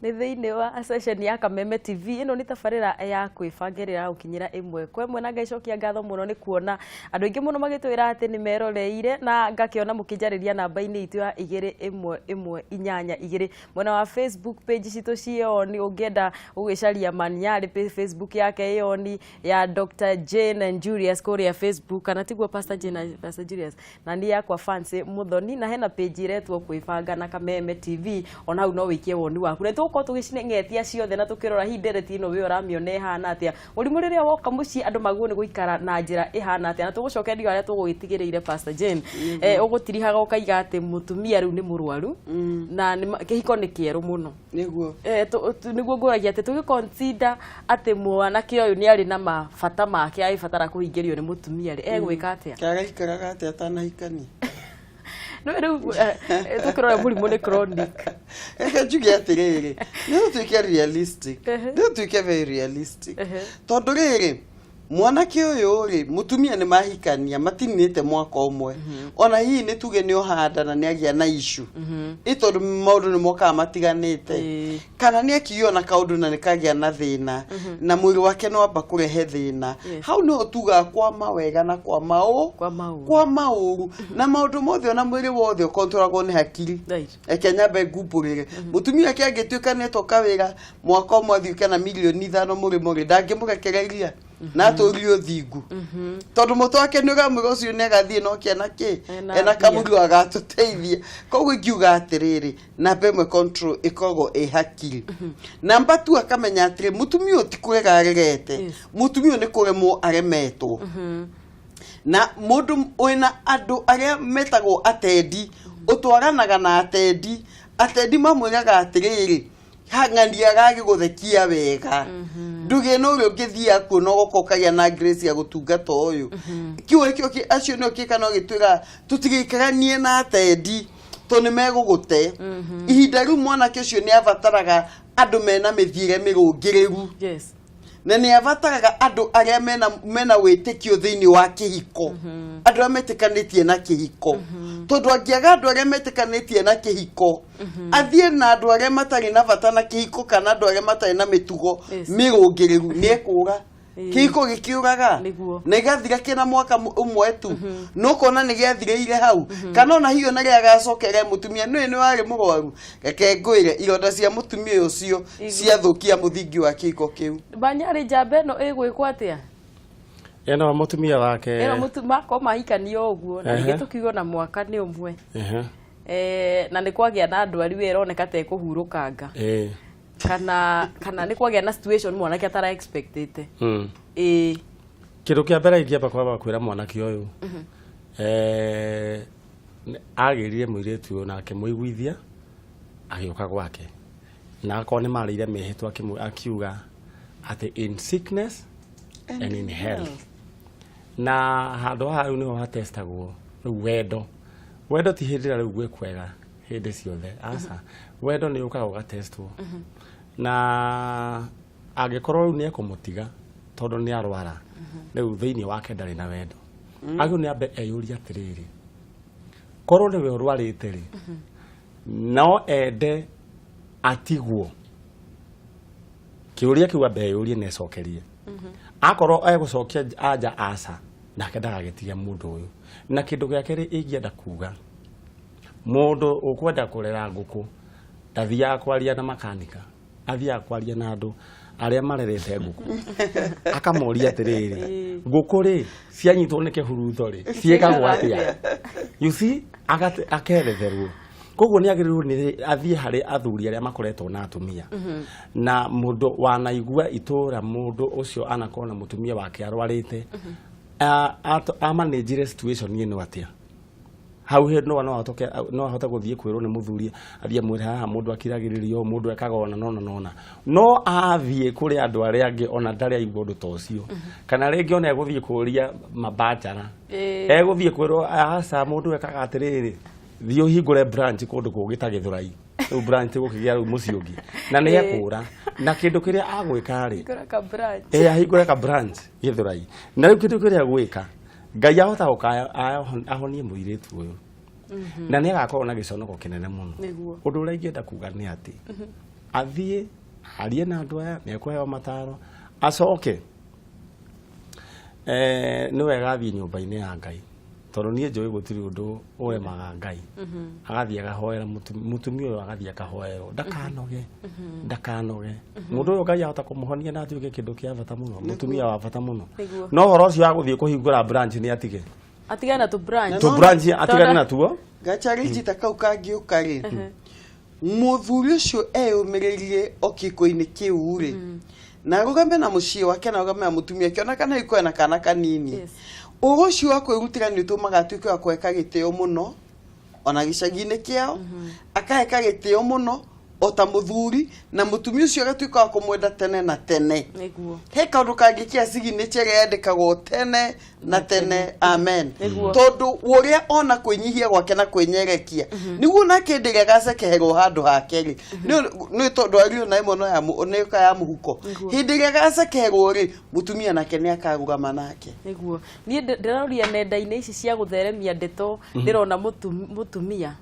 Nĩ thĩinĩ wa session ya Kameme TV. Ĩno nĩ tabarĩra ya kwĩbanga ĩrĩa ĩragũkinyĩra ĩmwe kwa ĩmwe, na ngaicokia ngatho mũno nĩ kuona andũ aingĩ mũno magĩtwĩra atĩ nĩ meroreire, na ngakĩona mũkĩnjarĩria namba-inĩ itũ ya 21182 mwena wa Facebook page citũ ciĩ on. Ũngĩenda gũgĩcaria Manyarĩ, Facebook yake ĩ on, ya Dr. Jane and Julius kũrĩa Facebook, kana tiguo, Pastor Jane na Pastor Julius? Na niĩ yakwa Fancy Muthoni, na hena page ĩretwo Kwĩbanga na Kameme TV. Ona hau no wĩikie woni waku, na tũgũkorwo tũgĩcineng'etia ciothe na tũkĩrora hihi ndereti ĩno we ũramĩona ĩhana atĩa, mũrimũ rĩrĩa woka mũciĩ andũ magwo nĩ gũikara na njĩra ĩhana atĩa, na tũgũcokeria arĩa tũgũgĩtigĩrĩire. Pastor Jane, ũgũtirihaga ũkaiga atĩ mũtumia rĩu nĩ mũrwaru na kĩhiko nĩ kĩerũ mũno. Nĩguo. Nĩguo ngũragia atĩ tũgĩ consider atĩ mwanake ũyũ nĩ arĩ na mabata make agĩbatara kũhingĩrio nĩ mũtumia rĩ, egwĩka atĩa? Kagaikaraga atĩa atanahikania? No rĩu tũkĩrora mũrimũ nĩ chronic. Reke njuge atĩrĩrĩ, nĩ ũtuĩke realistic, nĩ ũtuĩke very realistic, tondũ rĩrĩ, mwanake ũyũ rĩ, mũtumia nĩ mahikania matininĩte mwaka ũmwe, ona hihi nĩ tuge nĩ ohanda na nĩ agĩa na issue ĩ, tondũ maũndũ nĩ mokaga matiganĩte, kana nĩ akigio na kaũndũ na nĩ kagĩa na thĩna na mwĩrĩ wake nĩ wamba kũrehe thĩna. Hau nĩho tugaga kwa mawega na kwa maũ Kwa maũru. Kwa maũru na maũndũ mothe, ona mwĩrĩ wothe ũkontrolagwo nĩ hakiri. Reke nyambe ngumbũrĩre, mũtumia wake angĩtuĩka nĩ etoka wĩra mwaka ũmwe athiũke na mirioni 5 mũrĩmo rĩ, ndangĩmũrekereria na atũrie ũthingu, tondũ mũtwe wake nĩ ũramwĩra ũcio nĩ agathiĩ no kĩana kĩ Ena ena mbia. kamũrigo agatũteithia. Koguo ingiuga atĩrĩrĩ, namba ĩmwe control ĩkoragwo ĩ hakiri. Namba tu akamenya atĩrĩ, mũtumia ũyũ ti kũrega aregete, mũtumia ũyũ nĩ kũremwo aremetwo na mũndũ wĩna andũ arĩa metagwo atendi, ũtwaranaga na atendi. Atendi mamwĩraga atĩrĩrĩ, ng'ania agagĩgũthekia wega, ndũgĩe na ũrĩa ũngĩthiĩ kuona ũgoka ũkagĩa na grace ya gũtungata ũyũ kiu kĩo acio nĩo kĩka no gĩtwĩra tũtigĩikaranie na atendi tondũ nĩ megũgũte ihinda rĩu. Mwanake ũcio nĩ abataraga andũ mena mĩthiĩre mĩrũngĩrĩru na nĩ abataraga andũ arĩa mena wĩtĩkio thĩinĩ wa kĩhiko, andũ arĩa metĩkanĩtie na kĩhiko, tondũ angĩaga andũ arĩa metĩkanĩtie na kĩhiko, athiĩ na andũ arĩa matarĩ na bata na kĩhiko kana andũ arĩa matarĩ na mĩtugo mĩrũngĩrĩru, nĩ ekũra. Kĩhiko gĩkĩũraga na gĩgathira kĩna mwaka ũmwe tu, no kona nĩ gĩathirĩire hau, kana ona hiyo na gĩagacokere mũtumia nĩ nĩ warĩ mũrwaru. Reke ngwĩre, ironda cia mũtumia ũcio ciathũkia mũthingi wa kĩhiko kĩu. Manyarĩ, njamba ĩno ĩgwĩkwo atĩa? Ĩno mũtumia wake. Ĩno makorwo mahikanio ũguo na ningĩ tũkiuga na mwaka nĩ ũmwe. Na nĩ kwagĩa na ndwari we ĩroneka ta ĩkũhurũkanga, kana nĩ kwagĩa na situation mwanake atara expectĩte. Ĩĩ. Kĩndũ kĩa mbere ingĩamba kwamba kwĩra mwanake ũyũ, agĩrire mũirĩtu ũyũ na akĩmũiguithia agĩũka gwake, na akorwo nĩ marĩire mĩhĩtwa, akiuga atĩ in sickness and in health, na handũ haha rĩu nĩho hatestagwo rĩu wendo. Wendo ti hĩndĩ ĩrĩa rĩu gwĩ kwega hĩndĩ ciothe, aca. Wendo nĩ ũkaga ũgatestwo, na angĩkorwo rĩu nĩ ekũmũtiga tondũ nĩ arwara, rĩu thĩinĩ wake ndarĩ na wendo. Agĩrĩirwo nĩ ambe eyũrie atĩrĩrĩ, korwo nĩwe ũrwarĩte rĩ, no ende atigwo? Kĩũria kĩu ambe eyũrie na ecokerie. Akorwo egũcokia anja aca, nake ndagagĩtige mũndũ ũyũ. Na kĩndũ gĩa kerĩ ingĩenda kuga, mũndũ ũkwenda kũrera ngũkũ ndathiaga kwaria na makanika, athiaga kwaria na andũ arĩa marerete ngũkũ, akamoria atĩrĩrĩ, ngũkũ rĩ, cianyitwo nĩ kĩhuruto rĩ, ciĩkagwo atĩa? You see, akeretherwo. Koguo nĩ agĩrĩirwo nĩ athiĩ harĩ athuri arĩa makoretwo na atumia na mũndũ wanaigua itũra, mũndũ ũcio anakorwo na mũtumia wake arwarĩte, amanĩnjire situation ĩno atĩa. Hau hĩ no ahote gũthiĩ kwĩrwo nĩ mũthuri, athiĩ amwĩre haha mũndũ akiragĩrĩrio, mũndũ ekaga ona nona nona, no athiĩ kũrĩ andũ arĩa angĩ ona ndarĩ aigua ũndũ ta ũcio, kana rĩngĩ ona egũthiĩ kũria mabanjara, egũthiĩ kwĩrwo aca, mũndũ ekaga atĩrĩrĩ, thiĩ ũhingũre branch kũndũ kũngĩ ta Gĩthũrai. Rĩu branch gũkĩgĩa rĩu mũciĩ ũngĩ na nĩ ekũra na kĩndũ kĩrĩa agwĩka rĩ, Hingũra ka branch. Ĩ, ahingũre ka branch Gĩthũrai, na rĩu kĩndũ kĩrĩa gwĩka, Ngai ahota gũka ahonie mũirĩtu ũyũ na nĩ agakorwo na gĩconoko kĩnene mũno. Ũndũ ũrĩa ingĩenda kuga nĩ atĩ Athiĩ arie na andũ aya, nĩ ekũheo mataro, acoke nĩ wega athiĩ nyũmba-inĩ ya Ngai, tondũ niĩ njũĩ gũtirĩ ũndũ ũremaga Ngai. Agathiĩ akahoera mũtumia ũyũ, agathiĩ akahoerwo ndakanoge, ndakanoge. Mũndũ ũyũ Ngai ahota kũmũhonia na atuĩke kĩndũ kĩa bata mũno, mũtumia wa bata mũno. No ũhoro ũcio wa gũthiĩ kũhingũra branch nĩ atige. Atigane na tũ branch. Tũ branch atigane natuo. Gachallenge ta kau kangĩũka rĩ, mũthuri ũcio eyũmĩrĩrie o kĩko-inĩ kĩu rĩ, na arũgame na mũciĩ wake na arũgame na mũtumia wake, ona kana ikuwe na kana kanini. Ũhoro ũcio wa kwĩrutĩra nĩ ũtũmaga atuĩke wa kũheka gĩtĩo mũno ona gĩcagi-inĩ kĩao, akaheka gĩtĩo mũno o ta mũthuri, na mũtumia ũcio agatuĩka wa kũmwenda tene na tene. He kaũndũ kangĩ kĩa signature ĩrĩa yandĩkagwo tene na tene, amen. Tondũ ũrĩa ona kwĩnyihia gwake na kwĩnyerekia nĩguo nake hĩndĩ ĩrĩa agacekeherwo handũ hake rĩ, nĩ tondũ ario na ĩmwe no ya nĩ ĩka ya mũhuko. Hĩndĩ ĩrĩa agacekeherwo rĩ, mũtumia nake nĩ akarũgama nake. Nĩguo niĩ ndĩroria nenda-inĩ ici cia gũtheremia ndeto, ndĩrona mũtumia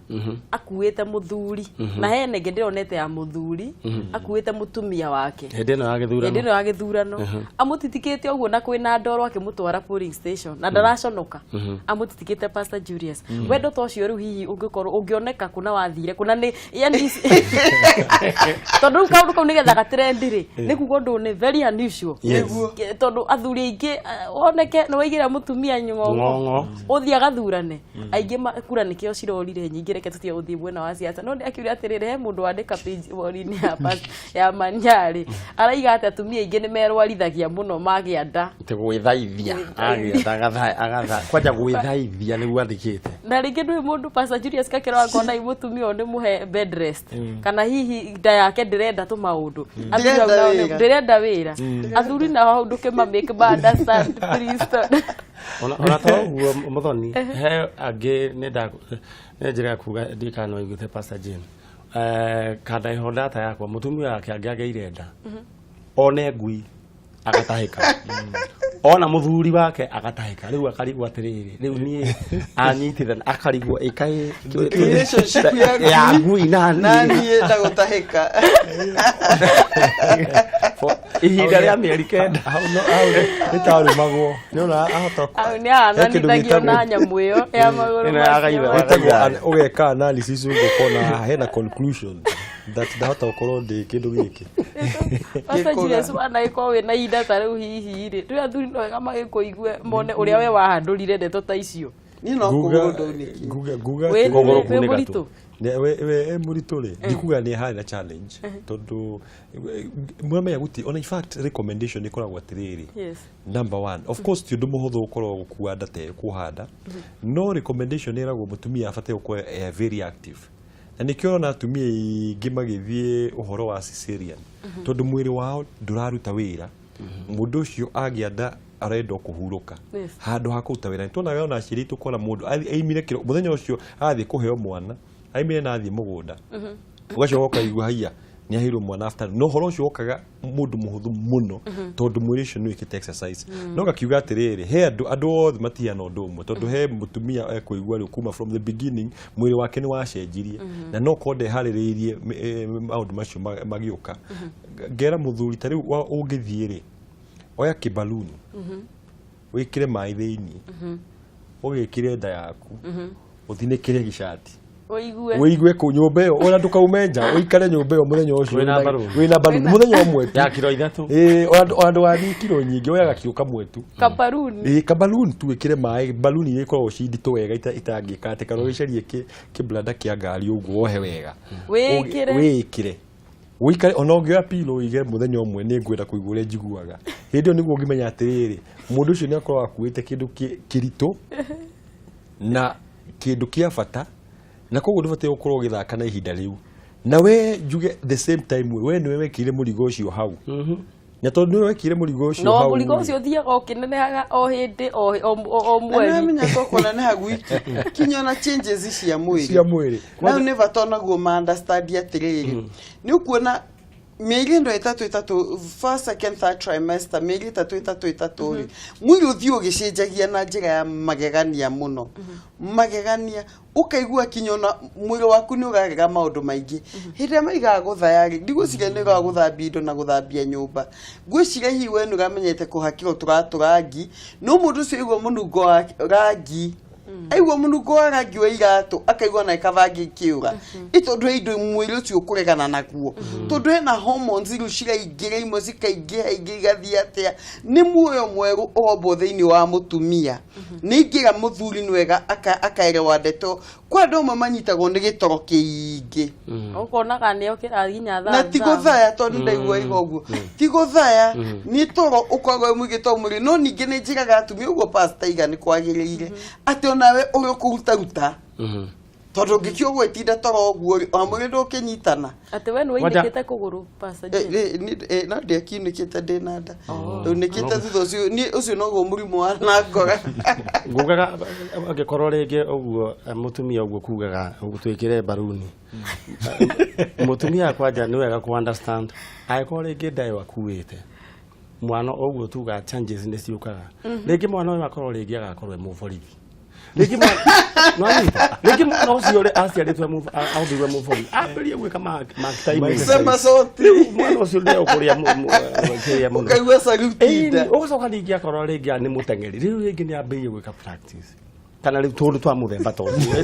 akuĩte mũthuri, na hena ĩngĩ ndĩronete ya mũthuri akuĩte mũtumia wake. Hĩndĩ ĩno ya hĩndĩ gĩthurano. Ĩno ya gĩthurano, amũtitikĩte ũguo na kwĩna ndoro, akĩmũtwara polling station na ndaraconoka, amũtitikĩte. Pastor Julius, wendo ta ũcio rĩu hihi ũngĩkorwo ũngĩoneka kũna wathire kũna nĩ yani tondũ rĩu kaũndũ kau nĩgetha gatrend rĩ, nĩ kuga ũndũ nĩ very unusual. Tondũ athuri aingĩ woneke nĩ waigĩra mũtumia nyong'o. Ng'ong'o. Ũthiĩ agathurane aingĩ kura nĩkĩo cirorire nyingĩ. Reke tũtige gũthiĩ mwena wa siasa, no nĩ akiuria atĩrĩrĩ, he mũndũ wandĩka page wall-inĩ ya ya Manyarĩ, araiga atĩ atumia aingĩ nĩ merwarithagia mũno magĩa nda. Atĩ gwĩthaithia agĩetha agatha kwanja gwĩthaithia nĩguo andĩkĩte. Na rĩngĩ ndũĩ mũndũ, Pastor Julius Kakero, akona i mũtumia ũyũ nĩ mũhe bed rest, kana hihi nda yake ndĩrenda tũmaũndũ. Athuri hau Ndĩrenda nao wĩra. ndĩrenda wĩra. Athuri nao hau ndũkĩma make ma understand, please, tondũ Ona to ũguo mũthoni, he angĩ nĩ nĩ njĩra ya kuga ndikana no iguĩte Pastor Jane, kanda iho data yakwa, mũtumia wake angĩagĩire nda, one ngui agatahĩka, ona mũthuri wake agatahĩka, rĩu akarigwo atĩrĩrĩ, rĩu niĩ anyitithana akarigwo ĩkaĩ Relationship ya ngui ya ngui na na niĩ niĩ ndagũtahĩka. Ihinda rĩa mĩeri 9. Hau hau nĩ tarumagwo nĩ ona ahota Hau nĩ ahananithagio na nyamũ ĩyo ya magũrũ Ĩno ya macio. gaitho. Ĩtagwo ũgeka analysis ũguo ũkona hena conclusion that ndahota gũkorwo ndĩ kĩndũ gĩkĩ. Pastor Gĩkũga. Julius, wanagĩkorwo wĩna ihinda ta rĩu hihi rĩ, rĩu athuri no wega magĩkũigue mone ũrĩa we wahandũrire ndeto ta icio. Niĩ no kũgũrũ ndaunĩkire. Nguga Wĩ Kũgũrũ wĩ kunĩka mũritũ. tu. We e mũritũ rĩ, ndikuga nĩ harĩ na challenge, tondũ mwamenya guti ona in fact recommendation ĩkoragwo atĩrĩrĩ, number one, of course ti ũndũ mũhũthũ gũkorwo gũkua nda ta ĩyo, kuoha nda, no recommendation ĩragwo mũtumia abatiĩ gũkorwo e very active, na nĩkĩo ũrona atumia aingĩ magĩthiĩ ũhoro wa cesarean, tondũ mwĩrĩ wao ndũraruta wĩra. Mũndũ ũcio agĩa nda arenda o kũhurũka handũ ha kũruta wĩra. Nĩtuonaga ona aciari aitũ kora mũndũ aimire kĩro mũthenya ũcio athiĩ kũheo mwana, aimire na athiĩ mũgũnda, ũgacoka ũkaigua haiya nĩ aheirwo mwana after, no ũhoro ũcio wokaga mũndũ mũhũthũ mũno tondũ mwĩrĩ ũcio nĩ wĩkĩte exercise. No ngakiuga atĩrĩrĩ, he andũ othe matihana ũndũ ũmwe, tondũ he mũtumia ekũigua rĩu kuma from the beginning mwĩrĩ wake nĩ wacenjirie, na no korwo ndeharĩrĩirie maũndũ macio magĩũka. Ngera mũthuri ta rĩu ũngĩthiĩ rĩ, oya kĩbaluni wĩkĩre maĩ thĩinĩ, ũgĩkĩre nda yaku, ũthinĩkĩre gĩcati. Ũigue. Ũigue kũ nyũmba ĩyo, ona ndũkaume nja, ũikare nyũmba ĩyo mũthenya ũcio. Wĩna balloon. Wĩna balloon mũthenya ũmwe tu. Ya kiro 3. Ĩĩ, ona ndũgathiĩ kiro nyingĩ, oyaga kiro kamwe tu. Kabaruni. Ĩĩ, kabaluni tu, ĩkĩre maĩ. Baluni iria ikoragwo ci nditũ wega itangĩka atĩ, kana ũgĩcarie kĩblanda kĩa ngari ũguo wohe wega. Wĩkĩre. Wĩkĩre ũikare, ona ũngĩoya pillow ũige mũthenya ũmwe, nĩ ngwenda kũigua ũrĩa njiguaga. Hĩndĩ ĩyo nĩguo ũngĩmenya atĩrĩrĩ, mũndũ ũcio nĩ akoragwo akuĩte kĩndũ kĩritũ na kĩndũ kĩa bata, na koguo ndũbatiĩ gũkorwo ũgĩthaka na ihinda rĩu. Na we njuge the same time we nĩwe wekĩrire mũrigo ũcio hau, na tondũ nĩwe wekĩrire mũrigo ũcio no hau mũrigo rĩ, ũcio ũthiaga ũkĩnenehaga o hĩndĩ o Na mweri. nĩwamenya to kũneneha gwiki, kinya ona changes cia mwĩrĩ. Cia mwĩrĩ. Nau nĩ bata onaguo ma understand atĩrĩrĩ, nĩ ũkuona Mĩeri ĩno ĩtatũ ĩtatũ, first, second, third trimester, mĩeri ĩtatũ ĩtatũ ĩtatũ rĩ, mwĩrĩ ũthiĩ ũgĩcenjagia na njĩra ya magegania mũno, magegania, ũkaigua kinya ona mwĩrĩ waku nĩ ũrarega maũndũ maingĩ. Hĩndĩ ĩrĩa maigaga gũthaya rĩ, ndigwĩciria nĩ ũraga gũthambia indo na gũthambia nyũmba. Ngwĩciria hihi we nĩ ũramenyete kũhakĩrwo tũratũ rangi, no mũndũ ũcio aigua mũnungo wa rangi, aigua mũnungo wa rangi wa iratũ, akaigua na kaba angĩkĩũra ĩ, tondũ he indo mwĩrĩ ũcio ũkũregana naguo, tondũ hena hormones rĩu ciraingĩra, imwe cikaingĩha, ingĩ igathiĩ atĩa. Nĩ muoyo mwerũ ũrombwo thĩinĩ wa mũtumia. Nĩ ingĩra mũthuri nĩ wega akaerewa ndeto. Kwa andũ amwe manyitagwo nĩ gĩtoro kĩingĩ. Ũkonaga nĩ okĩra nginya thaa Na ti gũthaya, tondũ ndaigua iga ũguo ti gũthaya, nĩ toro ũkoragwo wĩ mũingĩ to mwĩrĩ. No ningĩ nĩ njĩraga atumia ũguo pastor iga nĩ kwagĩrĩire atĩ onawe ũrĩa ũkũrutaruta, tondũ ũngĩkiuga gwĩtinda toro ũguo rĩ, ona mwĩrĩ ndũkĩnyitana. Atĩ we nĩ wainĩkĩte kũgũrũ, Pastor Jane? No ndiakiunĩkĩte ndĩ na nda, ndaunĩkĩte thutha ũcio. Niĩ ũcio noguo mũrimũ wa na ngora. Ngugaga angĩkorwo rĩngĩ ũguo mũtumia ũguo kugaga twĩkĩre mbaruni mũtumia kwanja nĩ wega ku understand angĩkorwo rĩngĩ nda ĩyo akuĩte mwana ũguo tuga changes nĩ ciũkaga. Rĩngĩ mwana ũyũ akorwo rĩngĩ agakorwo e mũborithi, rĩngĩ mwana nĩwanyita? Rĩngĩ mwana ũcio rĩ aciarĩtwo aũmbirwo e mũborithi, ambĩrĩrie gwĩka mark time. Sema soti. Rĩu mwana ũcio nĩ ũkũrĩa kĩrĩa mũno. Ũkaigua saluti. Ĩni, nda. Ũgacoka ningĩ akorwo rĩngĩ nĩ mũteng'eri, rĩu rĩngĩ nĩ ambĩrĩrie gwĩka practice kana rĩu tũndũ twa mũthemba ta ũcio.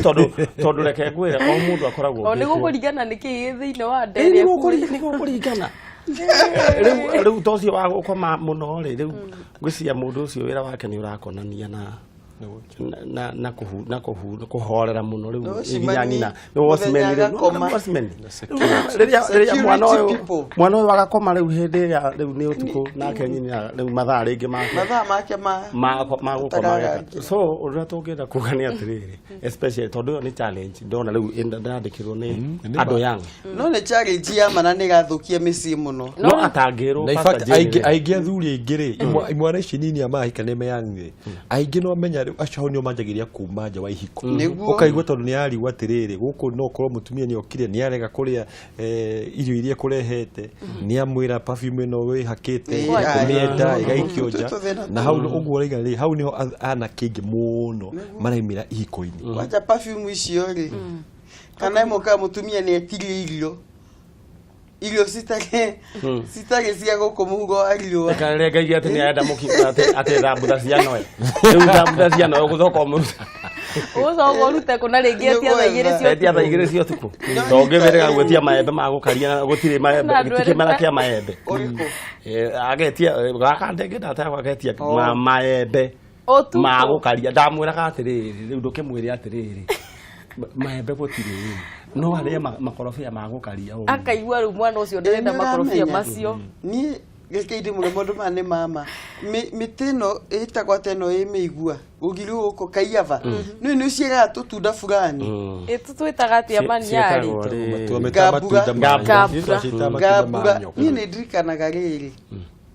Tondũ reke ngwĩre, o mũndũ akoragwo O nĩ ũmbĩtwo. gũkũringana nĩ kĩĩ gĩ thĩinĩ wa nda Ĩĩ, ĩrĩa nĩ nĩ gũkũringana rĩu ta ũcio wa gũkoma mũno rĩ, rĩu ngwĩciria mũndũ ũcio wĩra wake nĩ ũrakonania na kũhu na kũhu kũhorera mũno rĩu. Watchman nginya nyina nĩ watchman. Mũthenya Rĩu agakoma. watchman rĩrĩa mwana ũyũ Security people. Mwana ũyũ agakoma rĩu hĩndĩ ĩrĩa rĩu nĩ ũtukũ, nake nyina rĩu mathaa rĩngĩ make mathaa make ma ma ma gũkoma. Ũtararangĩra. So ũndũ ũrĩa tũngĩenda kuga nĩ atĩrĩrĩ, especially tondũ ĩyo nĩ challenge ndona rĩu ndandĩkĩrwo nĩ Nĩ andũ young. No nĩ challenge ya mana, nĩ ĩgathũkia mĩciĩ mũno. No atangĩrwo Na in Pastor fact Jane aingĩ rĩ. aingĩ athuri aingĩ rĩ, imwana ici nini amahika nĩ meyoung rĩ, aingĩ no menya rĩu acio hau nĩo manjagĩrĩria kuma nja wa ihiko. Ũkaigua tondũ nĩ arigwo atĩrĩrĩ, gũkũ no ũkorwo mũtumia nĩ okire nĩ arega kũrĩa irio iria kũrehete, nĩ amwĩra perfume ĩno wĩhakĩte kũmĩenda ĩgaikio nja. Tũthĩna. Na hau ũguo ũraiga rĩ, hau nĩho anake aingĩ mũno maraimĩra ihiko-inĩ. Kwanja perfume icio rĩ, kana ĩmwe ka mũtumia nĩ etirie irio citarĩ cia gũkũ mũhuro wa riũa. Reke atĩ nĩ arenda mũkimo atĩ thambutha cia noe, rĩu thambutha cia noe ũgũcoka ũmũruta. Ũgũcoka ũrute kũna rĩngĩ etia thaa 2 cia etia thaa 2 cia ũtukũ, to ũngĩmĩrĩga gwĩtia maembe ma gũkaria na gũtirĩ maembe. Na andũ gĩtirĩ kĩmera erĩ- kĩa maembe. Ũrĩkũ? Agetia gaka ndenge ndata agetia Oh. maembe Ũtukũ. ma gũkaria. Ndamwĩraga atĩrĩrĩ, rĩu ndũkĩmwĩre atĩrĩrĩ, maembe gũtirĩ, no arĩe makorobia ma gũkaria ũguo. Akaigua rĩu mwana ũcio ndarenda Ĩ, nĩ makorobia ũramenya. macio. Niĩ reke ndĩmwĩre maũndũ maya nĩ mama. Mĩtĩ ĩno ĩtagwo atĩa ĩno ĩ mĩigua rũgiri gũkũ kaiaba nĩ ũciaraga tũtunda fulani. Ĩtũ twĩtaga atĩa, maniarĩ? Ciĩtagwo rĩ- Tũmĩtaga Ngambura. matunda ma- Ngambura. Tũciĩtaga matunda ma Ngambura. nyoka. Niĩ nĩ ndirikanaga rĩrĩ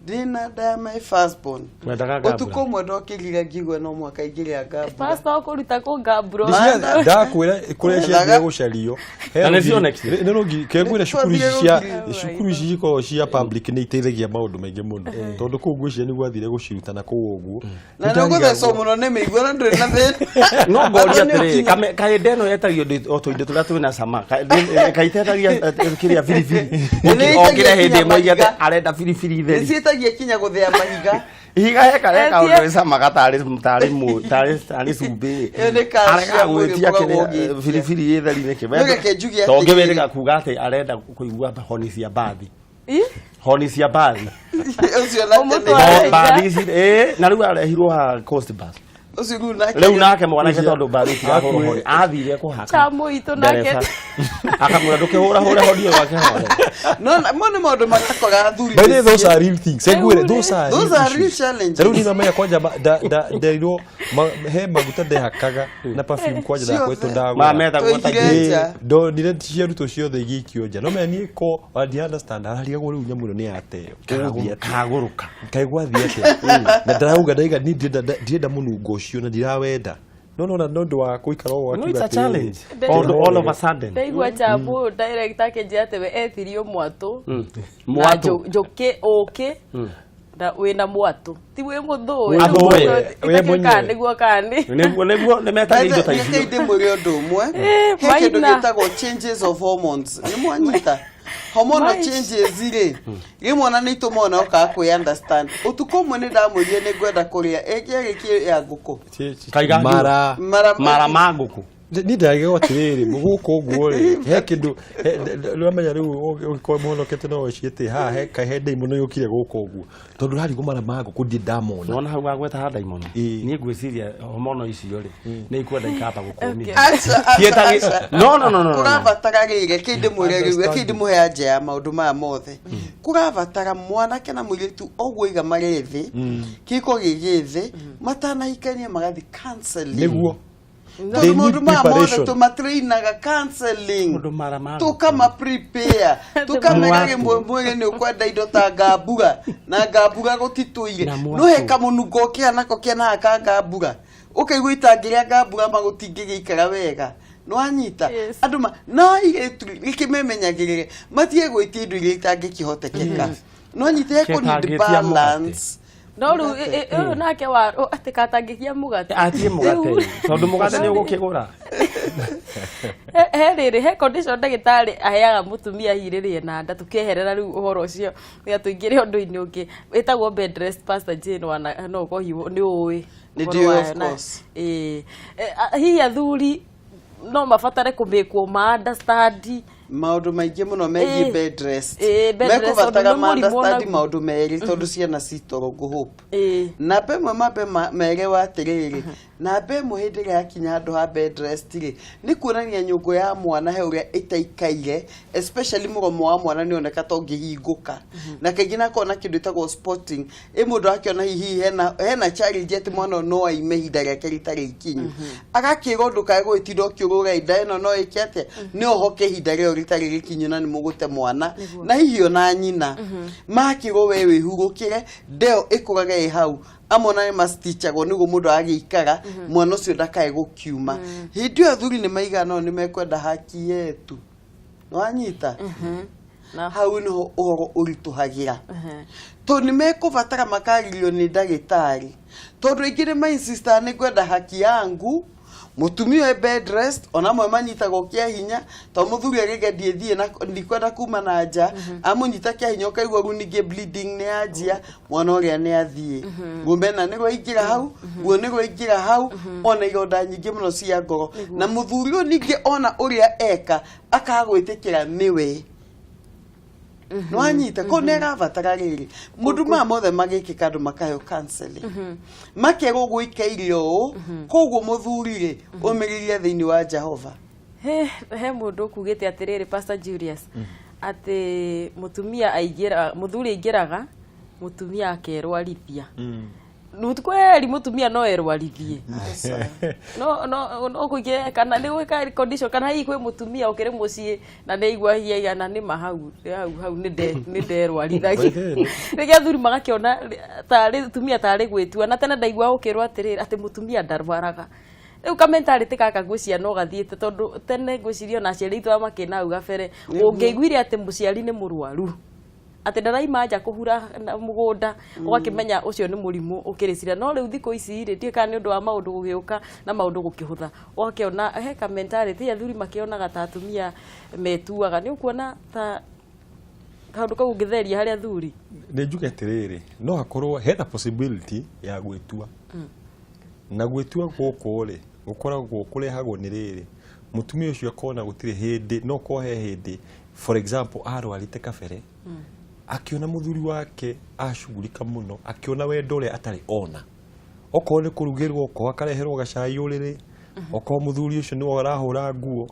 ndĩna nda ya my firstborn. Wendaga ngambura? Ũtukũ ũmwe ndokĩrire ngĩigua no mũhaka ingĩrĩa ngambura. Pastor, ũkũruta kũ ngambura? Ndakwĩra kũrĩa ciathire gũcario. Na nĩ cionekire? Nĩ rũgiri kengwĩra cukuru ici Twathiire cia rũgiri. cukuru ici cikoragwo cia public nĩ iteithagia maũndũ maingĩ mũno, tondũ kũu ngwĩciria nĩ gwathire gũciruta na kũu ũguo. Na nĩ ũgũthecwo mũno nĩ mĩigua na ndũrĩ na thĩna. No ngoria Andũ nĩ atĩrĩ, ũkinya- kaĩ ndeno yetagio o tũindo tũrĩa twĩna cama? Kaitetagia kĩrĩa biribiri? Nĩ Okire ĩtagia hĩndĩ kinya ĩmwe oige atĩ mahiga. arenda biribiri Nĩ theri. ciĩtagia kinya gũthĩa mahiga. Ihiga he karĩa Etie- kaũndũ ĩ cama gatarĩ tarĩ tarĩ cumbĩ. Ĩyo nĩ calcium Arega gwĩtia ĩrĩa ũkoragwo kĩrĩa ũgĩtia. biribiri ĩ theri nĩkĩ? No reke njuge To atĩrĩrĩ. ngĩwĩrĩga kuga atĩ arenda kũigua honi cia mbathi. Ih, Honi cia mbathi. Ũcio nake nĩ Ũmũtware. Mbathi ici na rĩu arehirwo ha Coast Bus. Ũcio rĩu nake Rĩu nake mwanake, tondũ mbathi itirahũrwo honi, athire kũhaka Chamu itũ nake. ndereba akamwĩra ndũkĩhũra hũre honi ĩyo akĩhore. No mo nĩ maũndũ marakora athuri By the way, mĩciĩ. those are real things. Engwire, those are Those real are real issues. challenges. Rĩu niĩ namenya kwanja nderirwo he maguta ndehakaga na perfume kwanja ndakwetwo Ciothe. ndagũra. Ma metagwo ta Tũigire Ĩĩ, nja. ndonire ciarutwo ciothe igĩikio nja, no menya niĩ ko ndi understand ararigagwo rĩu nyamũ ĩno nĩ yateo, gũgũthiĩ atĩa? Kagũrũka. Kaĩ gwathiĩ atĩa? Na ndarauga ndaiga niĩ ndirenda mũnungo ũcio na ndirawenda. No nona nĩ ũndũ wa gũikara ũguo. No, it's a akiuga atĩrĩrĩ, challenge. All of a sudden. Ndaigua chabu director akĩnjĩra atĩ we etirio mwatũ na Mwatũ. njũkĩ ũkĩ na wĩna mwatũ, ti wĩ mũthũĩ. Athũĩ. We mwenyewe. Nĩguo kani. Nĩguo nĩmetagia indo ta Reke icio. ndĩmwĩre ũndũ ũmwe. He kĩndũ Maina. gĩtagwo changes of hormones. Nĩ mwanyita hormonal Maish. changes rĩ, rĩmwe ona nĩ itũmaga ona ũkaga kwĩ understand. Ũtukũ ũmwe nĩ ndamwĩrire nĩ ngwenda kũrĩa ĩngĩarĩ kĩ ya ngũkũ. Kaiga Mara. Mara. Mara ma ngũkũ. Niĩ ndagegwo atĩrĩrĩ, gũkũ ũguo rĩ, he kĩndũ ũramenya rĩu ũngĩkorwo mũhonokete no ũciĩte haha he he ndaimono yũkire gũkũ ũguo, tondũ ũrarigwo mara ma ngũkũ ndirĩ ndamona. Wona hau wagweta ha ndaimono, niĩ ngwĩciria homono icio rĩ, nĩ ikwenda ikamba gũkũmithia. Aca, aca, aca. No, no, no, no, no. Kũrabatara rĩrĩ, reke ndĩmwĩre rĩu, reke ndĩmũhe anja ya maũndũ maya mothe. Kũrabatara mwanake na mũirĩtu ũguo iga marĩ thĩ, kĩhiko gĩ thĩ, matanahikania magathiĩ counseling. Nĩguo. Tondũ They maũndũ need maya mothe preparation. tũmatrainaga counseling. Maũndũ mara ma ngũkũ. Tukama prepare, tukamera rĩmwe mwĩrĩ nĩ ũkwenda indo ta ngambura, na ngambura gũtitũire. Na mwatũ. No he kamũnungo ũkĩa nako kĩanaga ka ngambura, ũkaigua itangĩrĩa ngambura ma gũtingĩgĩikara wega. Nĩwanyita? Yes. Andũ ma no airĩtu gĩkĩmemenyagĩrĩre matige gwĩtia indo iria itangĩkĩhotekeka. Nĩwanyita? He kũ need Kĩtangĩtia balance. No rĩu ũyũ nake wa atĩ katangĩkia mũgate. Atie mũgate, tondũ mũgate nĩ ũgũkĩgũra. He rĩrĩ, he condition ndagĩtarĩ aheaga mũtumia hihi rĩrĩa ena nda, tũkĩeherera rĩu ũhoro ũcio nĩgetha tũingĩre ũndũ-inĩ ũngĩ wĩtagwo bed rest. Pastor Jane, wana no ũkorwo hihi nĩ ũĩ Nĩ ũhoro ndĩũĩ, wayo of course. Ĩĩ. Hihi athuri no mabatare kũmĩkwo ma understand Maũndũ maingĩ mũno megiĩ bed rest. Ĩĩ, bed rest, Mekũbatara tondũ nĩ mũrimũ ma understand onaguo. maũndũ merĩ, tondũ ciana citoro ngũhope. Namba ĩmwe, mambe merewo atĩrĩrĩ, namba ĩmwe, hĩndĩ ĩrĩa yakinya handũ ha bed rest rĩ, nĩ kuonania nyũngũ ya mwana he ũrĩa ĩtaikaire, especially mũromo wa mwana nĩ oneka ta ũngĩhingũka, na kaingĩ nakorwo na kĩndũ ĩtagwo spotting ĩ mũndũ akĩona hihi hena challenge atĩ mwana ũyũ no aime ihinda rĩake rĩtarĩ ikinyu, agakĩrwo ndũkae gũgĩtinda ũkĩũrũra inda ĩno, no ĩke atĩa, nĩ ũhoke ihinda rĩo rĩtarĩ rĩkinyu na nĩ mũgũte mwana na hihi ona nyina. Makĩrwo we wĩhurũkĩre, ndeo ĩkũrage ĩ hau, amwe ona nĩ mastichagwo nĩguo mũndũ agĩikara mwana ũcio ndakae gũkiuma. Hĩndĩ ĩyo athuri nĩ maigana ũũ nĩ mekwenda haki yetu. Nĩwanyita? Na Hau nĩho ũhoro ũritũhagĩra, tondũ nĩ mekũbatara makaririo nĩ ndagĩtarĩ, tondũ aingĩ nĩ mainsista nĩ ngwenda haki yangu, mũtumia ũyũ bed rest. Ona amwe manyitagwo kĩa hinya, tondũ mũthuri arĩge ndiĩthiĩ na ndikwenda kuma na nja, amũnyita kĩa hinya, ũkaigua rĩu ningĩ bleeding nĩ yanjia, mwana ũrĩa nĩ athiĩ, rũmena nĩ rwaingĩra hau, ruo nĩ rwaingĩra hau, ona ironda nyingĩ mũno cia ngoro, na mũthuri ũyũ ningĩ ona ũrĩa eka akaga gwĩtĩkĩra nĩwe. Nĩwanyita? Ko nĩ arabatara rĩrĩ mũndũ maya mothe magĩkĩka, andũ makaheo counseling, makerwo gũikaire ũũ, koguo mũthuri rĩ, ũmĩrĩrie thĩinĩ wa Jehova. He mũndũ ũkugĩte atĩrĩrĩ, Pastor Julius, atĩ mũtumia aingĩra, mũthuri aingĩraga, mũtumia akerwarithia. Kweri mũtumia no erwarithie? No kũingĩra kana nĩ gwĩka condition, kana hihi kwĩ mũtumia ũkĩrĩ mũciĩ na nĩ aigua hihi aigana nĩ ma hau hau hau nĩ nderwarithagia? Rĩngĩ athuri magakĩona tarĩ tumia tarĩ gwĩtua, na tene ndaigua gũkĩrwo atĩrĩrĩ, atĩ mũtumia ndarwaraga. Rĩu ka mentality gaka ngwĩciria no gathiĩte, tondũ tene ngwĩciria ona aciari aitũ arĩa makĩrĩ na hau gabere, ũngĩaiguire atĩ mũciari nĩ mũrwaru, atĩ ndaraima nja kũhura na mũgũnda, ũgakĩmenya ũcio nĩ mũrimũ ũkĩrĩcira. No rĩu thikũ ici rĩ, ndiũĩ kana nĩ ũndũ wa maũndũ gũgĩũka na maũndũ gũkĩhũtha, ũgakĩona he ka mentality athuri makĩonaga ta atumia metuaga. Nĩ ũkuona ta kaũndũ kau ũngĩtheria harĩ athuri? Nĩ njuge atĩrĩrĩ, no hakorwo hena possibility ya gwĩtua, na gwĩtua gũkũ rĩ, gũkoragwo kũrehagwo nĩ rĩrĩ, mũtumia ũcio akona gũtirĩ hĩndĩ, no korwo he hĩndĩ, for example, arwarĩte kabere, akĩona mũthuri wake acugurika mũno, akĩona wendo ũrĩa atarĩ ona, okorwo nĩ kũrugĩrwo, okorwo akareherwo gacai ũrĩrĩ, okorwo mũthuri ũcio nĩwe ũrahũra nguo,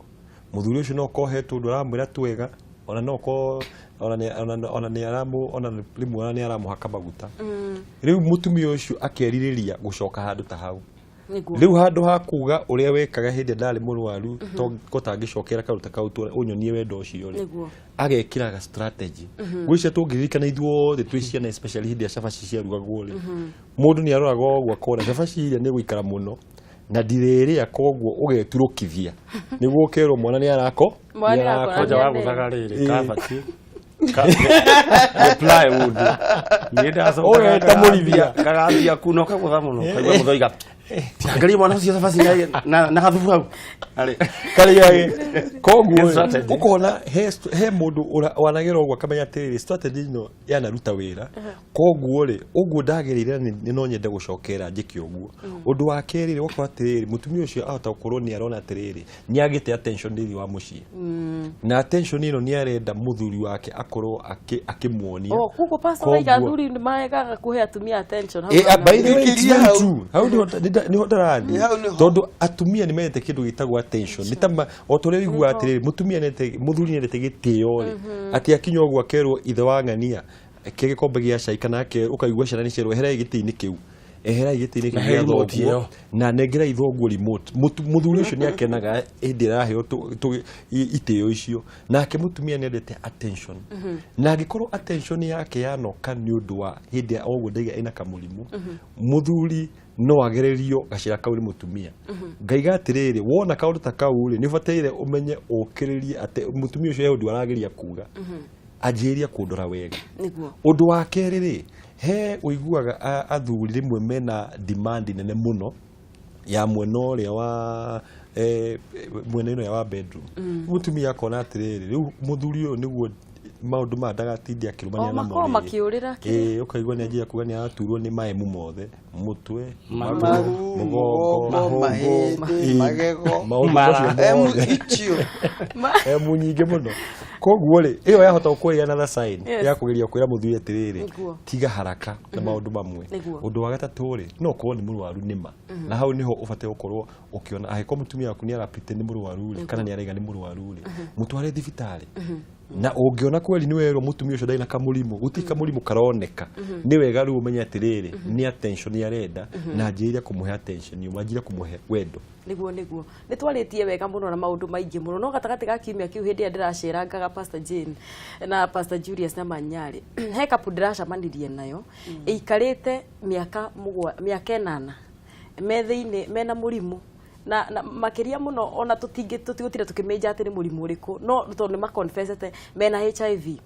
mũthuri ũcio no okorwo he tũndũ aramwĩra twega, ona no okorwo ona nĩ aramũ ona rĩmwe ona nĩ aramũhaka maguta. Rĩu mũtumia ũcio akerirĩria gũcoka handũ ta hau. Rĩu handũ ha kuga ũrĩa wekaga hĩndĩ ĩrĩa ndarĩ mũrwaru, to ko tangĩcokera kaũndũ ta kau ũnyonie wendo ũcio rĩ, agekĩraga strategy. Gwĩcia tũngĩririkana ithuothe twĩ ciana, especially hĩndĩ ya cabaci ciarugagwo rĩ, mũndũ nĩ aroraga ũguo akona cabaci iria nĩ gũikara mũno. Na ndirĩrĩa, koguo ũgeturũkithia nĩguo ũkerwo mwana nĩ arako. Mwana nĩ nĩ arakora. arakoma. Kwanja Nĩ wagũthaga rĩrĩ kabati nĩ plywood, niĩ ndacoka Ũgeta mũrithia. Kagambia kuna ũkagũtha mũno, kaigua mũthaiga angaria mwana ũcio cabaci na gathubu hau arĩ. Karĩage koguo He strategy. Ũkona he mũndũ wanagera ũguo akamenya atĩrĩrĩ, strategy ĩno yanaruta wĩra, koguo rĩ ũguo ndagĩrĩire nĩ no nyende gũcokera njĩke ũguo. Ũndũ wa kerĩ rĩ, ũgakora atĩrĩrĩ, mũtumia ũcio ahota gũkorwo nĩ arona atĩrĩrĩ, nĩ agĩte attention thĩinĩ wa mũciĩ, na attention ĩno nĩ arenda mũthuri wake akorwo akĩmuonia. Oh, koguo pastor, Koguo- waiga athuri nĩ maregaga kũhe atumia attention hau. By the way, it's Thikĩria very hau. true. Hau nĩho ndarathiĩ. Hau nĩho. Tondũ atumia nĩ mendete kĩndũ gĩtagwo attention. Nĩ ta o ta ũrĩa ũiguaga atĩrĩrĩ, mũtumia nĩendete, mũthuri nĩendete gĩtĩo rĩ, atĩ akinya ũguo akerwo ithe wa ng'ania ke gĩkombe gĩa cai, kana ũkaigua ciana nĩ cierwo eherai gĩtĩ-inĩ kĩu, eherai gĩtĩ-inĩ kĩu Na gĩa he remote thoguo ĩyo. Na nengerai thoguo remote. Mũthuri ũcio nĩ akenaga hĩndĩ ĩrĩa araheo itĩo icio. Nake mũtumia nĩ endete attention, na angĩkorwo attention yake yanoka nĩ ũndũ wa hĩndĩ ya ũguo ndaiga ĩna kamũrimũ, mũthuri no agererio gacĩra kau nĩ mũtumia. Ngaiga atĩrĩrĩ, wona kaũndũ ta kau rĩ, nĩ ũbataire ũmenye ũkĩrĩrie atĩ mũtumia ũcio he ũndũ arageria kuga, anjĩrĩria kũndora wega. Ũndũ wa kerĩ rĩ, he ũiguaga athuri rĩmwe mena demand nene mũno ya mwena ũrĩa wa mwena ĩno ya wa bedroom. Mũtumia akona atĩrĩrĩ, rĩu mũthuri ũyũ nĩguo maũndũ maya ndagatinde akĩrũmania O namo makorwo rĩrĩ. makĩũrĩra kĩrĩa. Ĩĩ, ũkaigua nĩ anjia kuga nĩ araturwo nĩ maemu mothe, mũtwe, Maru, maru, mũgongo, mũgongo, mahĩndĩ, Ĩĩ, magego. maũndũ Mara. macio Emu mothe. icio. Emu nyingĩ mũno. Koguo rĩ, ĩyo yahota gũkorwo ĩ another sign ya kũgeria kwĩra mũthuri atĩrĩrĩ, tiga haraka na maũndũ mamwe. Ũndũ wa gatatũ rĩ, no ũkorwo nĩ mũrwaru nĩma, na hau nĩho ũbataire gũkorwo ũkĩona angĩkorwo mũtumia waku nĩ arapite nĩ mũrwaru rĩ, kana nĩ araiga nĩ mũrwaru rĩ, mũtware thibitarĩ. Na ũngĩona kweli nĩ werwo mũtumia ũcio ndarĩ na kamũrimũ, gũtirĩ kamũrimũ karoneka, nĩ wega rĩu ũmenye atĩrĩrĩ, nĩ attention arenda, na anjĩrĩrie kũmũhe attention, anjĩrĩrie kũmũhe wendo. Nĩguo nĩ twarĩtie wega mũno na maũndũ maingĩ mũno, no gatagatĩ ga kiumia kĩu, hĩndĩ ĩrĩa ndĩracerangaga Pastor Jane na Pastor Julius na Manyarĩ, he kapu ndĩracemanirie nayo ĩikarĩte mĩaka 8 me thĩinĩ mena mũrimũ na makĩria mũno, ona tũtingĩ tũtigũtinda tũkĩmĩnja atĩ nĩ mũrimũ ũrĩkũ, no tondũ nĩ maconfessete mena HIV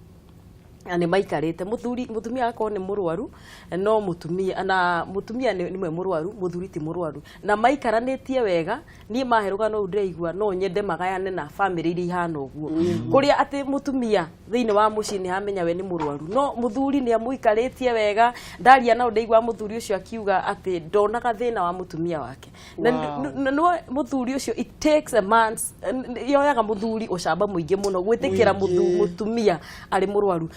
na nĩ maikarĩte, mũthuri mũtumia agakorwo nĩ mũrwaru, no mũtumia na mũtumia nĩ nĩwe mũrwaru, mũthuri ti mũrwaru, na maikaranĩtie wega. Niĩ mahe rũgano rũu ndĩraigua no nyende magayane na bamĩrĩ iria ihana ũguo, kũrĩa atĩ mũtumia thĩinĩ wa mũciĩ nĩ amenya we nĩ mũrwaru, no mũthuri nĩ amũikarĩtie wega. Ndaria nao ndĩigua mũthuri ũcio akiuga atĩ ndonaga thĩna wa mũtumia wake na no mũthuri ũcio, it takes a man's, yoyaga mũthuri ũcamba mũingĩ mũno gwĩtĩkĩra Mũingĩ. mũtumia arĩ mũrwaru.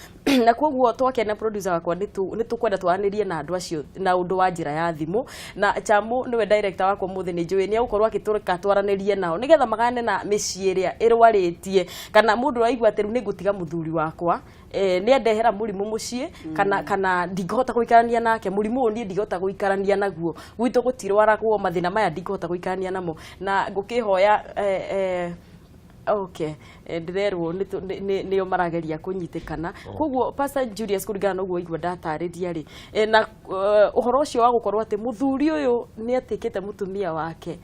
Na koguo twakena producer wakwa, nĩ tũkwenda twaranĩrie na andũ acio na ũndũ wa njĩra ya thimũ, na Chamu nĩwe director wakwa mũthĩ, nĩ njũĩ nĩ egũkorwo agĩtũreka twaranĩrie nao nĩgetha magane na mĩciĩ ĩrĩa ĩrwarĩtie, kana mũndũ ũraigua atĩ rĩu nĩ ngũtiga mũthuri wakwa, nĩ andehera mũrimũ mũciĩ, kana ndingĩhota gũikarania nake, mũrimũ ũyũ niĩ ndingĩhota gũikarania naguo, gwitũ gũtirwaragwo mathĩna maya, ndingĩhota gũikarania namo. Na ngũkĩhoya okay, ndĩrerwo nĩo marageria kũnyitĩkana. Koguo Pastor Julius, kũringana na ũguo igua ndatarĩria rĩ, na ũhoro ũcio wa gũkorwo atĩ mũthuri ũyũ nĩ atĩkĩte mũtumia wake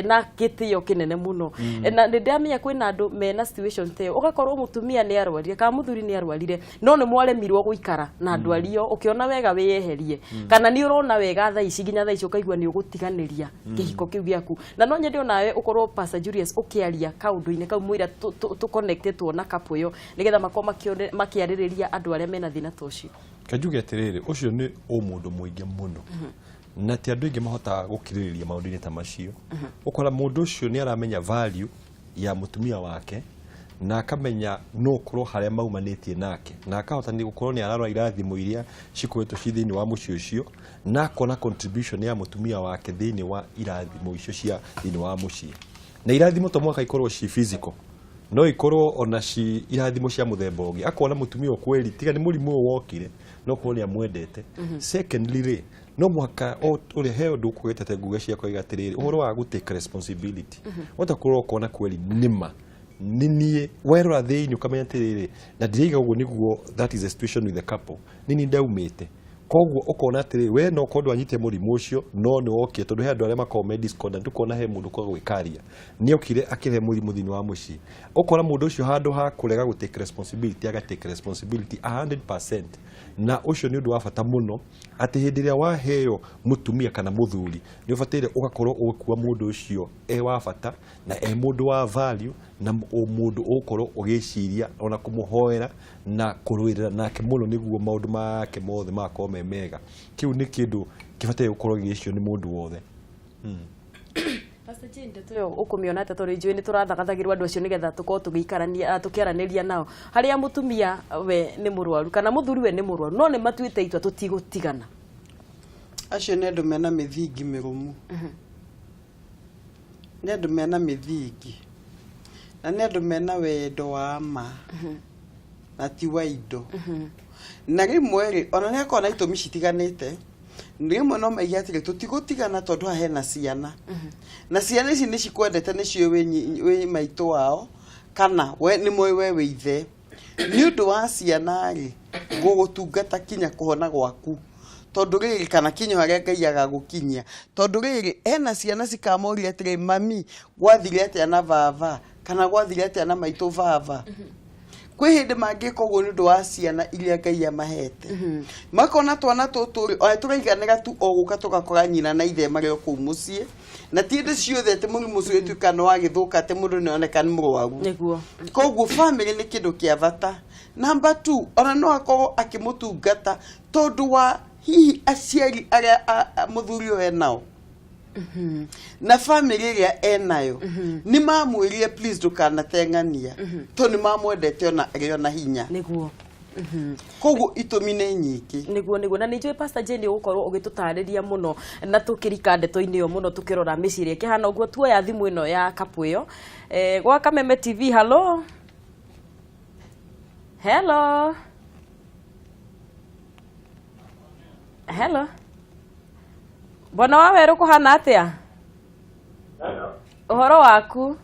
na gĩtĩo kĩnene mũno. Na nĩ ndĩramenya kwĩna andũ mena situation ta ĩyo, ũgakorwo mũtumia nĩ arwarire kana mũthuri nĩ arwarire, no nĩ mwaremirwo gũikara na ndwari ĩyo, ũkĩona wega wĩyeherie, kana nĩ ũrona wega thaa ici, nginya thaa ici ũkaigua nĩ ũgũtiganĩria kĩhiko kĩu gĩaku. Na no nyende onawe ũkorwo Pastor Julius ũkĩaria kaũndũ-inĩ kau mwĩra tũ-connectĩtwo na couple ĩyo, nĩgetha makorwo makĩarĩrĩria andũ arĩa mena thĩna ta ũcio. Kanjuge atĩrĩrĩ, ũcio nĩ ũmũndũ mũingĩ mũno, na ti andũ aingĩ mahotaga gũkirĩrĩria maũndũ-inĩ ta macio. Ũkora mũndũ ũcio nĩ aramenya value ya mũtumia wake, na akamenya no ũkorwo harĩa maumanĩtie nake, na akahota nĩ gũkorwo nĩ ararora irathimo iria cikoretwo ci thĩinĩ wa mũciĩ ũcio, na akona contribution ya mũtumia wake thĩinĩ wa irathimo icio cia thĩinĩ wa mũciĩ. Na irathimo to mũhaka ikorwo ci physical, no ikorwo ona ci irathimo cia mũthemba ũngĩ. Akona mũtumia ũkweri tiga nĩ mũrimũ ũyũ wokire, no korwo nĩ amwendete. Secondly rĩ, no mũhaka o ũrĩa he ũndũ ũkũgwetete nguge ciakwa iga atĩrĩrĩ, ũhoro wa gũ take responsibility, wahota kũrora ũkona kweri nĩma nĩ niĩ, werora thĩinĩ ũkamenya atĩrĩrĩ, na ndĩraiga ũguo nĩguo, that is the situation with the couple, nĩ niĩ ndaumĩte. Koguo ũkona atĩrĩ, we no korwo ndwanyitire mũrimũ ũcio, no nĩ wokire, tondũ he andũ arĩa makoragwo me discordant, ũkona he mũndũ kwaga gwĩkaria nĩ okire akĩrehe mũrimũ thĩinĩ wa mũciĩ. Ũkora mũndũ ũcio handũ ha kũrega gũ take responsibility, aga take responsibility 100%. Na ũcio nĩ ũndũ wa bata mũno, atĩ hĩndĩ ĩrĩa waheo mũtumia kana mũthuri, nĩ ũbataire ũgakorwo ũgĩkua mũndũ ũcio e wa bata na e mũndũ wa value, na mũndũ ũgũkorwo ũgĩciria ona kũmũhoera na kũrũĩrĩra nake mũno, nĩguo maũndũ make mothe magakorwo me mega. Kĩu nĩ kĩndũ kĩbataire gũkorwo gĩgĩcirio nĩ mũndũ wothe. Pastor Jane, ndeto ĩyo ũkũmĩona atĩa? Tondũ njũĩ nĩ tũrathagathagĩrwo andũ acio nĩgetha tũkorwo tũgĩikarania, tũkĩaranĩria nao, harĩa mũtumia we nĩ mũrwaru kana mũthuri we nĩ mũrwaru, no nĩ matuĩte itua tũtigũtigana. Acio nĩ andũ mena mĩthingi mĩrũmu, nĩ andũ mena mĩthingi, na nĩ andũ mena wendo wa ma na ti wa indo. Na rĩmwe rĩ, ona nĩ akorwo na itũmi citiganĩte. Rĩmwe no maige atĩrĩ, tũtigũtigana tondũ haha hena ciana, na ciana ici nĩ cikwendete, nĩcio wĩ maitũ wao, kana we nĩ moĩ we wĩ ithe. Nĩ ũndũ wa ciana rĩ, ngũgũtungata kinya kũhona gwaku, tondũ rĩrĩ, kana kinya harĩa Ngai agagũkinyia, tondũ rĩrĩ, hena ciana cikamoria atĩrĩ, "Mami, gwathire atĩa na baba?" kana "Gwathire atĩa na maitũ baba?" Kwĩ hĩndĩ mangĩka ũguo nĩ ũndũ wa ciana iria Ngai amahete. Makona twana tũtũ rĩ, ona tũraiganĩra tu o gũka tũgakora nyina na ithe marĩ o kũu mũciĩ, na ti hĩndĩ ciothe atĩ mũrimũ ũcio ũgĩtuĩka nĩ wagĩthũka atĩ mũndũ nĩ oneka nĩ mũrwaru. Koguo family nĩ kĩndũ kĩa bata. Number two, ona no akorwo akĩmũtungata tondũ wa hihi aciari arĩa mũthuri ũyũ enao na family ĩrĩa enayo nĩ mamwĩrire, "Please, ndũkanateng'ania," tondũ nĩ mamwendete ona arĩ ona hinya. Koguo itũmi nĩ nyingĩ. Nĩguo, na nĩ njũĩ, Pastor Jane, ũgũkorwo ũgĩtũtarĩria mũno na tũkĩrika ndeto-inĩ ĩyo mũno, tũkĩrora mĩciĩ ĩrĩa ĩkĩhana ũguo. Tuoya thimũ ĩno ya kapu ĩyo, gwa Kameme TV. Hello, hello, hello, bwana wa werũ, kũhana atĩa? Ũhoro waku?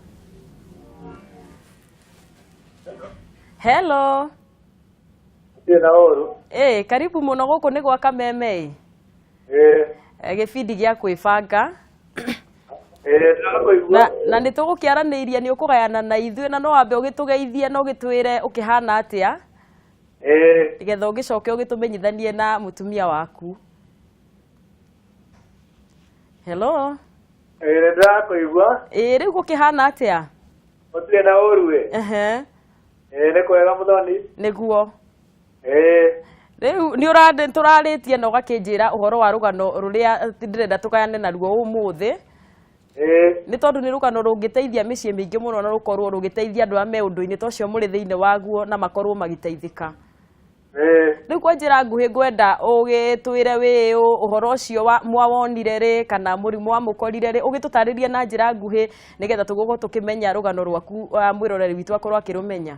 Hello. Ndirĩ na ũru. Ĩ, karibu mũno gũkũ nĩ gwa Kameme ĩ. Ĩĩ. Gĩbindi gĩa kwĩbanga. Ĩĩ, ndĩrakũigua. Na nĩ tũgũkĩaranĩiria, nĩ ũkũgayana na ithuĩ, na no wambe ũgĩtũgeithie na ũgĩtwĩre ũkĩhana atĩa, nĩgetha ũgĩcoke ũgĩtũmenyithanie na mũtumia waku. Hello. Ĩĩ, ndĩrakũigua. Ĩ, rĩu gũkĩhana atĩa? Gũtirĩ na ũru ĩ. Ĩĩ, nĩ kwega, mũthoni. Ĩĩ. Rĩu nĩ ũrandĩ tũrarĩtie na ũgakĩnjĩra ũhoro wa rũgano rũrĩa ndĩrenda tũgayane naruo ũmũthĩ, nĩ tondũ nĩ rũgano rũngĩteithia mĩciĩ mĩingĩ mũno na rũkorwo rũgĩteithia andũ arĩa me ũndũ-inĩ ta ũcio mũrĩ thĩinĩ waguo na makorwo magĩteithĩka. Rĩu kwa njĩra nguhĩ, ngwenda ũgĩtwĩre wĩ ũ, ũhoro ũcio mwawonire rĩ, kana mũrimũ wamũkorire rĩ, ũgĩtũtarĩrie na njĩra nguhĩ nĩgetha tũgũkorwo tũkĩmenya rũgano rwaku, mwĩroreri witũ akorwo akĩrũmenya.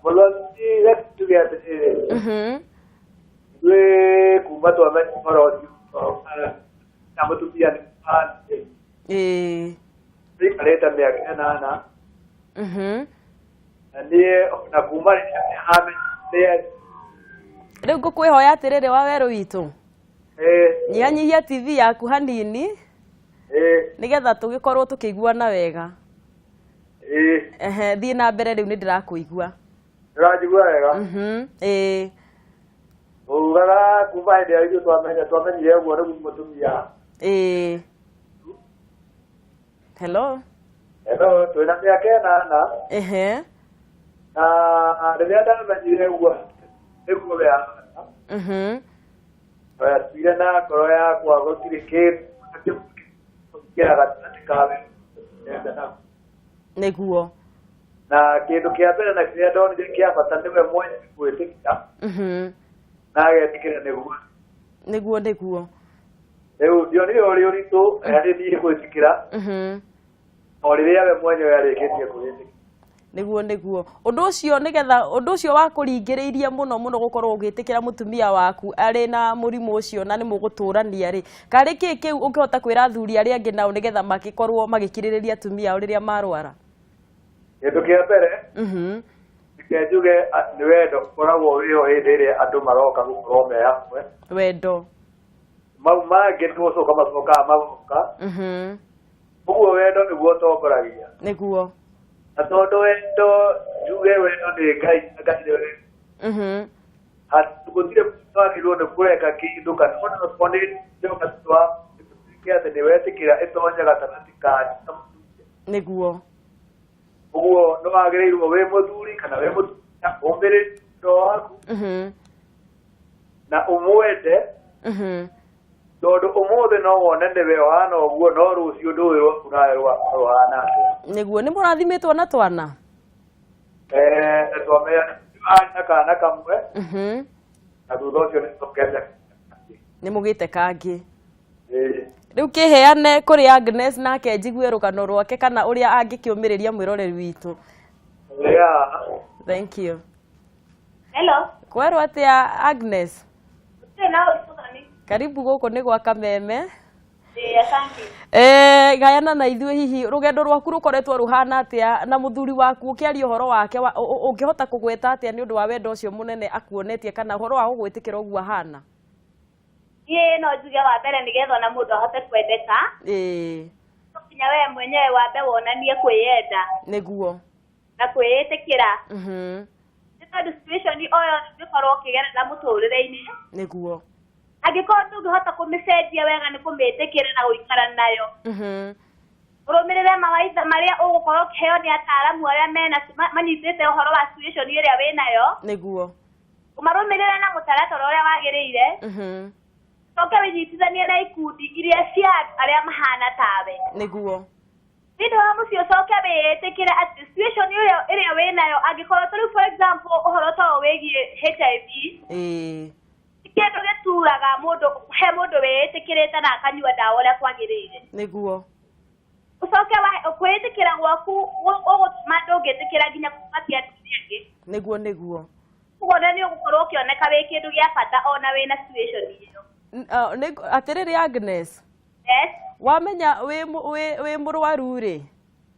Mũthoni, reke tuge atĩrĩrĩ, ithuĩ kuma twamenya ũhoro ũcio na mũtumia nĩ tũikarĩte mĩaka 8. Na niĩ ona kuma rĩrĩa amenyire Rĩu ngũkwĩhoya atĩrĩrĩ, wa werũ witũ, nyihanyihia TV yaku hanini, nĩgetha tũgĩkorwo tũkĩiguana wega. Ehe, thiĩ na mbere, rĩu nĩ ndĩrakũigua. Ndĩranjigua wega? Ĩĩ. Ugaga kuma hĩndĩ ĩrĩa ithuĩ twamenyire ũguo nĩguo mũtumia Ĩĩ, hello. Hello, twĩna mĩaka 8. Na rĩrĩa ndamenyire ũguo nĩguo we ahana, twatuire na ngoro yakwa gũtirĩ kĩndũ kĩngĩra gatagatĩ ka we enda. Na kĩndũ kĩa mbere na kĩrĩa ndonire kĩa bata nĩwe mwenye gwĩtĩkĩra na agetĩkĩra nĩguo. Nĩguo nĩguo. Rĩu ndionire ũrĩ ũritũ harĩ niĩ gwĩtĩkĩra o rĩrĩa we mwenyewe arĩkĩtie kwĩtĩkĩra. Nĩguo, ũndũ ũcio, nĩgetha ũndũ ũcio wa kũringĩrĩirie mũno mũno gũkorwo ũgĩtĩkĩra mũtumia waku arĩ na mũrimũ ũcio na nĩ mũgũtũrania rĩ, karĩ kĩ kĩu ũngĩhota kwĩra athuri arĩa angĩ nao nĩgetha magĩkorwo magĩkirĩrĩria atumia ao rĩrĩa marwara? Kĩndũ kĩa mbere, nĩ Reke njuge nĩ wendo ũkoragwo wĩho hĩndĩ ĩrĩa andũ maroka gũkorwo me hamwe. Wendo. Mau mangĩ nĩ gũcoka macokaga magoka. Ũguo wendo nĩguo ũtongoragia. Nĩguo. Na tondũ wendo, njuge wendo nĩ Ngai, na Ngai nĩ wendo. Gũtirĩ mũndũ wagĩrĩirwo nĩ kũreka kĩndũ kana ona okorwo nĩ njoka wa gĩtuĩke atĩ nĩ wetĩkĩra ĩtonye gatagatĩ kanyu na mũtumia. Nĩguo. Ũguo nĩ wagĩrĩirwo wĩ mũthuri kana wĩ mũtumia ũmĩrĩrie mwendwa waku na ũmwende tondũ ũmũthĩ no wone nĩwe ũhana ũguo no rũciũ ndũĩ rwaku nawe rũgakorwo rũhana atĩa. Nĩguo. Nĩ mũrathimĩtwo na twana? Twamenya arĩ na kana kamwe na thutha ũcio nĩ tũkete. Nĩ mũgĩte kangĩ. Ĩĩ. Rĩu kĩheane kũrĩ Agnes nake njigue rũgano rwake kana ũrĩa angĩkĩũmĩrĩria mwĩroreri witũ. Yeah. Thank you. Hello. Kwerwo atĩa Agnes? Gũtirĩ na ũcukani. Karibu gũkũ nĩ gwa Kameme. Ĩĩ, asante. Gayana na ithuĩ hihi rũgendo rwaku rũkoretwo rũhana atĩa na mũthuri waku ũkĩaria ũhoro wake ũngĩhota kũgweta atĩa nĩ ũndũ wa wendo ũcio mũnene akuonetie kana ũhoro wa gũgwĩtĩkĩra ũguo ahana? Niĩ no njuge wa mbere nĩgetha ona mũndũ ahote kwendeka. No nginya we mwenyewe wambe wonanie kwĩyenda. Nĩguo. Na kwĩĩtĩkĩra. Nĩ tondũ situation o yothe ũngĩkorwo ũkĩgerera mũtũrĩre-inĩ. Nĩguo. Angĩkorwo ndũngĩhota kũmĩcenjia wega nĩ kũmĩtĩkĩra na gũikara nayo. Ũrũmĩrĩre mawaitha marĩa ũgũkorwo ũkĩheo nĩ ataaramu arĩa mena manyitĩte ũhoro wa situation ĩrĩa wĩnayo. Nĩguo. Ũmarũmĩrĩre na mũtaratara ũrĩa wagĩrĩire. Ũcoke wĩnyitithanie na ikundi iria cia andũ arĩa mahana tawe. Nĩguo. Thĩinĩ wa mũciĩ ũcoke wĩĩtĩkĩre atĩ situation ĩrĩa wĩnayo angĩkorwo ta rĩu for example ũhoro ta ũyũ wĩgiĩ HIV. Ti kĩndũ gĩturaga mũndũ, he mũndũ wĩĩtĩkĩrĩte na akanyua ndawa ũrĩa kwagĩrĩire. Nĩguo. Ũcoke kwĩĩtĩkĩra gwaku ũgũtũma ndũngĩtĩkĩra nginya kũmatia andũ arĩa angĩ. Nĩguo, nĩguo. Ũguo nĩ ũgũkorwo ũkĩoneka wĩ kĩndũ gĩa bata ona wĩna situation ĩyo. Atĩrĩrĩ Agnes. Yes. Wamenya wĩ mũrwaru rĩ?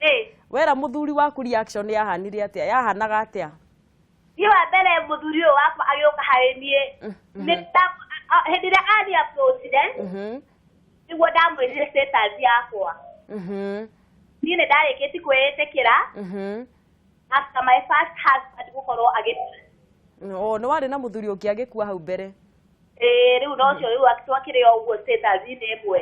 Ĩĩ. Wera mũthuri waku reaction yahanire atĩa? Yahanaga atĩa? Niĩ wa mbere mũthuri ũyũ wakwa agĩũka harĩ niĩ, hĩndĩ ĩrĩa ani approachire, nĩguo ndamwĩrire status yakwa. Niĩ nĩ ndarĩkĩtie kwĩĩtĩkĩra after my first husband gũkorwo agĩkua. Oh, nĩ warĩ na mũthuri ũngĩ agĩkua hau mbere. Ĩĩ, rĩu no ũcio rĩu twakĩrĩ o ũguo status-inĩ ĩmwe.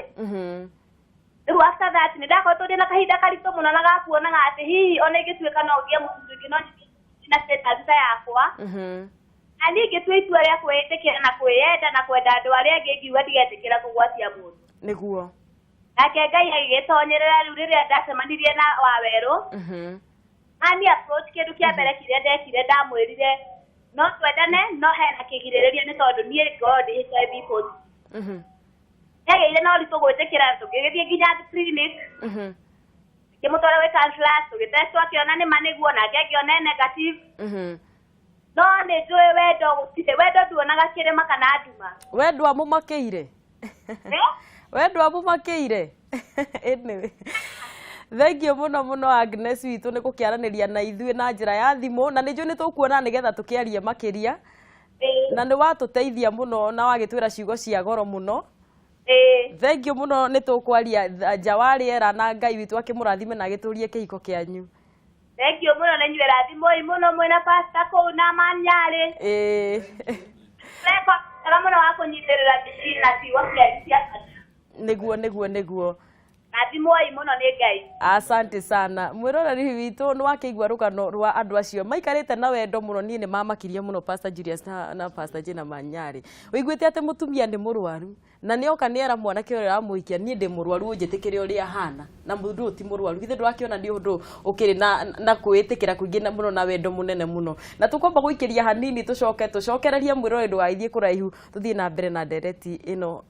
Rĩu after that nĩ ndakoretwo ndĩ na kahinda karitũ mũno na gakuonaga atĩ hihi ona ingĩtuĩka no ngĩe mũthuri ũngĩ no nyingĩ na status ta yakwa. Na niĩ ngĩtua itua rĩa kwĩĩtĩkĩra na kwĩyenda na kwenda andũ arĩa angĩ ngiuga ndigetĩkĩra kũgwatia mũndũ. Nĩguo. Nake Ngai agĩgĩtonyerera rĩu rĩrĩa ndacemanirie na Wawerũ. Ani approach kĩndũ kĩa mbere kĩrĩa ndekire ndamwĩrire no twendane no hena kĩgirĩrĩria nĩ tondũ niĩ ngorwo ndĩ HIV positive. Nĩagĩire na ũritũ gwĩtĩkĩra tũgĩgĩthiĩ nginya clinic. Ngĩmũtwara gwĩ counselors, tũgĩtestwo akĩona nĩ ma nĩguo, nake akĩona e negative. No nĩ njũĩ wendo gũtirĩ, wendo nduonaga kĩrĩma kana nduma. We ndwamũmakĩire? We ndwamũmakĩire? Anyway. Thank you mũno mũno Agnes witũ nĩ gũkĩaranĩria na ithuĩ na njĩra ya thimũ, na nĩ njũĩ nĩ tũkuona nĩgetha tũkĩarie makĩria. Na nĩ watũteithia mũno na wagĩtwĩra ciugo cia goro mũno. Thank you mũno, nĩ tũkwaria nja wa rĩera na Ngai witũ akĩmũrathime na agĩtũrie kĩhiko kĩanyu. Thank you mũno, nĩ inyuĩ rathimoi mũno mwĩna pastor kũu na Manyarĩ. Rekwa mwega mũno wa kũnyitĩrĩra mĩciĩ na ciugo cianyu cia bata. Nĩguo, nĩguo, nĩguo. Rathimoi mũno nĩ Ngai. Asante sana. Mwĩroreri witũ nĩ wakĩigua rũgano rwa andũ acio maikarĩte na wendo mũno. Niĩ nĩ mamakirie mũno Pastor Julius na Pastor Jane Manyarĩ. Ũiguĩte atĩ mũtumia nĩ mũrwaru na nĩ oka nĩ era mwanake ũrĩa ũramũhikia, niĩ ndĩ mũrwaru ũnjĩtĩkĩre ũrĩa ahana, na mũndũ ũyũ ti mũrwaru. Githĩ ndũrakĩona nĩ ũndũ ũkĩrĩ na kwĩĩtĩkĩra kũingĩ na mũno na wendo mũnene mũno. Na tũkwamba gũikĩria hanini tũcoke tũcokererie mwĩroreri ndũgagĩthiĩ kũraihu, tũthiĩ na mbere na ndereti ĩno.